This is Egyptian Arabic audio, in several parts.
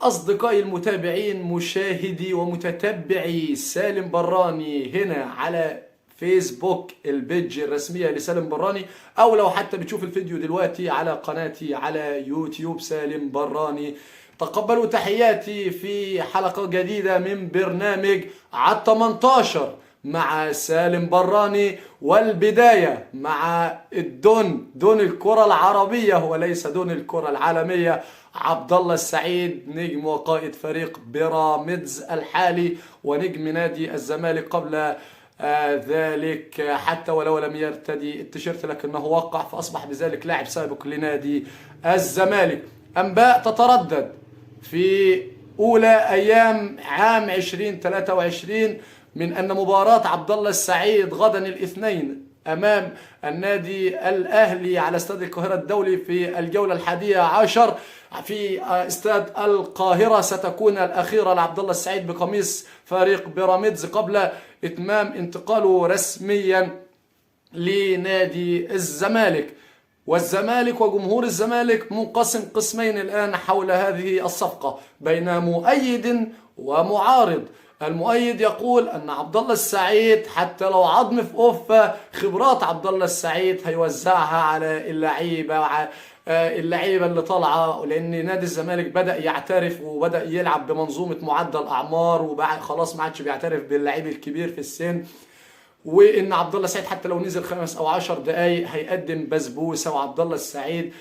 أصدقائي المتابعين، مشاهدي ومتتبعي سالم براني هنا على فيسبوك، ال page الرسمية لسالم براني، أو لو حتى بتشوف الفيديو دلوقتي على قناتي على يوتيوب سالم براني. تقبلوا تحياتي في حلقة جديدة من برنامج على 18 مع سالم براني، والبداية مع الدون، دون الكرة العربية وليس دون الكرة العالمية، عبد الله السعيد، نجم وقائد فريق بيراميدز الحالي ونجم نادي الزمالك قبل ذلك، حتى ولو لم يرتدي التيشيرت لكنه وقع، فأصبح بذلك لاعب سابق لنادي الزمالك. أنباء تتردد في أولى أيام عام 2023 من أن مباراة عبد الله السعيد غدا الاثنين أمام النادي الأهلي على استاد القاهرة الدولي في الجولة 11 في استاد القاهرة ستكون الأخيرة لعبد الله السعيد بقميص فريق بيراميدز قبل إتمام انتقاله رسميا لنادي الزمالك. والزمالك وجمهور الزمالك منقسم قسمين الآن حول هذه الصفقة، بين مؤيد ومعارض. المؤيد يقول أن عبد الله السعيد حتى لو عظم في قفة، خبرات عبد الله السعيد هيوزعها على اللعيبة، اللعيبة اللي طالعة، لأن نادي الزمالك بدأ يعترف وبدأ يلعب بمنظومة معدل أعمار، وبعد خلاص ما عادش بيعترف باللعيب الكبير في السن، وان عبد الله السعيد حتى لو نزل 5 او 10 دقائق هيقدم بسبوسه. وعبد الله السعيد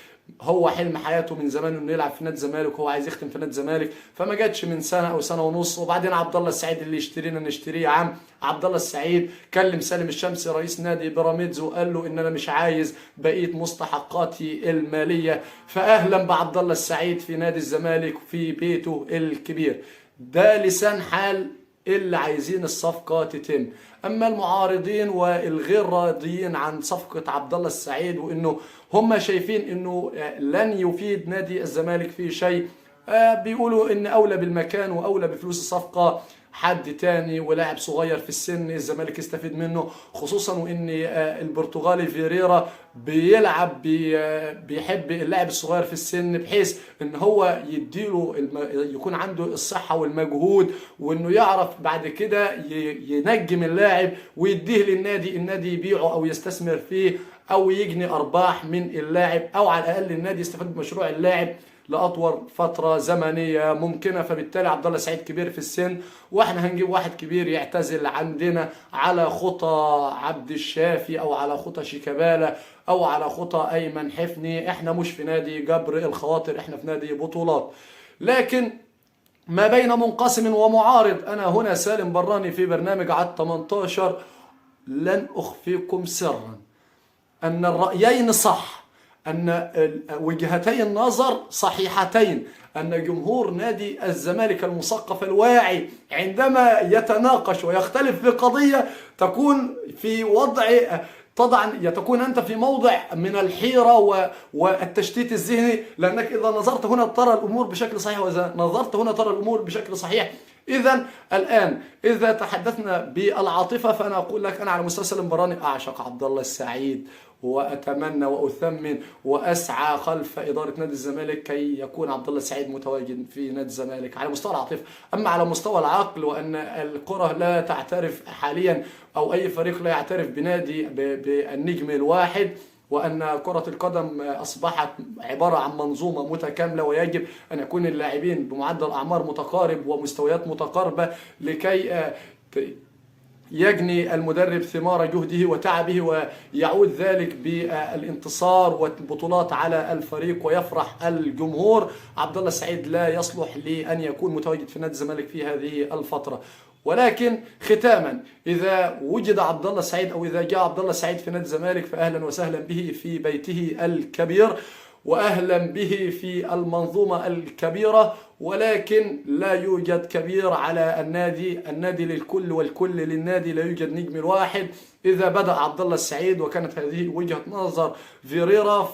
هو حلم حياته من زمان انه يلعب في نادي الزمالك، وهو عايز يختم في نادي الزمالك، فما جاتش من سنة او سنة ونص. وبعدين عبد الله السعيد اللي يشترينا نشتريه يا عم. عبد الله السعيد كلم سالم الشمسي رئيس نادي بيراميدز وقال له ان انا مش عايز بقية مستحقاتي المالية. فاهلا بعبد الله السعيد في نادي الزمالك في بيته الكبير. ده لسان حال اللي عايزين الصفقة تتم. أما المعارضين والغير راضيين عن صفقة عبد الله السعيد، وإنه هم شايفين إنه لن يفيد نادي الزمالك في شيء، بيقولوا إن أولى بالمكان وأولى بفلوس الصفقة حد تاني ولاعب صغير في السن الزمالك يستفيد منه، خصوصا وان البرتغالي فيريرا بيلعب بيحب اللاعب الصغير في السن، بحيث ان هو يديله يكون عنده الصحة والمجهود، وانه يعرف بعد كده ينجم اللاعب ويديه للنادي، النادي يبيعه او يستثمر فيه او يجني ارباح من اللاعب، او على الاقل النادي يستفيد بمشروع اللاعب لاطول فترة زمنية ممكنة. فبالتالي عبد الله سعيد كبير في السن، واحنا هنجيب واحد كبير يعتزل عندنا على خطى عبد الشافي او على خطى شيكابالا او على خطى ايمن حفني. احنا مش في نادي جبر الخواطر، احنا في نادي بطولات. لكن ما بين منقسم ومعارض، انا هنا سالم براني في برنامج على 18 لن اخفيكم سرا ان الرايين صح، أن وجهتي النظر صحيحتين، أن جمهور نادي الزمالك المثقف الواعي عندما يتناقش ويختلف في قضية تكون في وضع طبعا تكون أنت في موضع من الحيرة والتشتيت الذهني، لأنك إذا نظرت هنا ترى الأمور بشكل صحيح، وإذا نظرت هنا ترى الأمور بشكل صحيح. إذا الآن إذا تحدثنا بالعاطفة فأنا أقول لك أنا على مستوى سالم براني أعشق عبد الله السعيد، وأتمنى وأثمن وأسعى خلف إدارة نادي الزمالك كي يكون عبد الله السعيد متواجد في نادي الزمالك على مستوى العاطفة. أما على مستوى العقل، وأن الكرة لا تعترف حاليا أو أي فريق لا يعترف بنادي بالنجم الواحد، وأن كرة القدم أصبحت عبارة عن منظومة متكاملة، ويجب أن يكون اللاعبين بمعدل أعمار متقارب ومستويات متقاربة لكي يجني المدرب ثمار جهده وتعبه، ويعود ذلك بالانتصار والبطولات على الفريق ويفرح الجمهور. عبد الله السعيد لا يصلح لأن يكون متواجد في نادي الزمالك في هذه الفترة. ولكن ختاما، إذا وجد عبد الله السعيد أو إذا جاء عبد الله السعيد في نادي الزمالك فأهلا وسهلا به في بيته الكبير، وأهلا به في المنظومة الكبيرة. ولكن لا يوجد كبير على النادي، النادي للكل والكل للنادي، لا يوجد نجم الواحد. إذا بدأ عبد الله السعيد وكانت هذه وجهة نظر فيريرا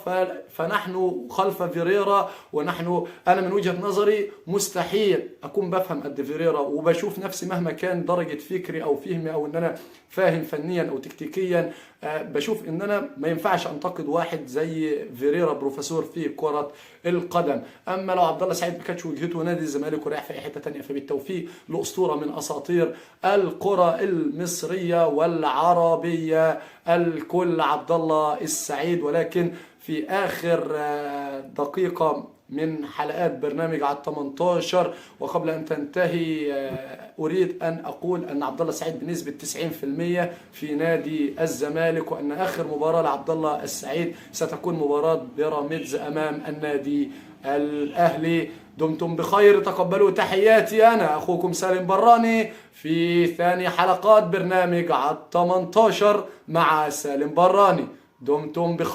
فنحن خلف فيريرا، ونحن أنا من وجهة نظري مستحيل أكون بفهم قد فيريرا، وبشوف نفسي مهما كان درجة فكري أو فهمي أو إن أنا فاهم فنيا أو تكتيكيا، بشوف إن أنا ما ينفعش أنتقد واحد زي فيريرا بروفيسور في كرة القدم. أما لو عبد الله السعيد ما كانتش وجهته جلدته نادي الزمالك ورايح في اي حتة تانية. فبالتوفيق لاسطوره من اساطير الكره المصرية والعربية الكل عبد الله السعيد. ولكن في اخر دقيقة من حلقات برنامج على 18 وقبل ان تنتهي، اريد ان اقول ان عبد الله السعيد بنسبة 90% في نادي الزمالك، وان اخر مباراة لعبد الله السعيد ستكون مباراة بيراميدز امام النادي الاهلي. دمتم بخير، تقبلوا تحياتي انا اخوكم سالم براني في ثاني حلقات برنامج على 18 مع سالم براني. دمتم بخير.